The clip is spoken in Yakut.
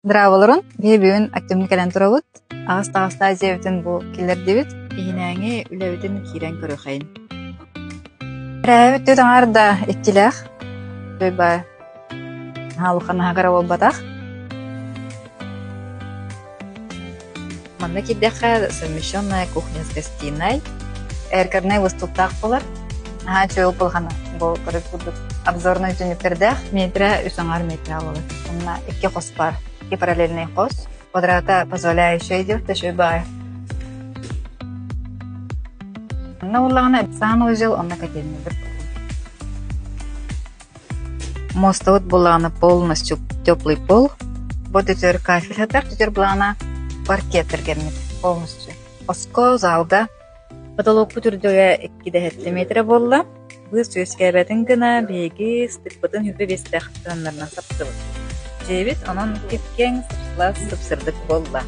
Драабаларын биһи бүгүн Артемҥа кэлэн турабыт. Аҕыс таҕыстаах дьиэбитин бу киллэрдибит. Иһинээҥи үлэбитин киирэн көрүөхэйин. Тэрээһэбит түөрт аҥаар да иккилээх. Бай наһаа улахан аһа буолбатах. Манна киирдэххэ совмещенная кухня с гостиной. Эркернэй выступтаах буолар. Наһаа үчүгэй улахан бу көрөр курдук обзорнай түннүктэрдээх. Метрэ үс аҥаар метрэ буолар. Онно икки хос бар. Икки параллельный хос. Квадрата позволяющая идет үчүгэй баҕайы. Онно буоллаҕына санузел онно котельныйбыт. Мостовод буоллаҕына полностью теплый пол. Бу түтөр кафель сытар, түтөр былаана паркет эргэммит полностью. Хоско, залга Потолокпут үрдүгэ 2,7 метрэ буолла. Быыс үөскээбэтин гына биһиги ыстыкпытын үпэ биэстээх тыыннарынан саптыбыт. Дьиэбит онон кип-киэҥ, сып-сылаас, сып-сырдык буолла.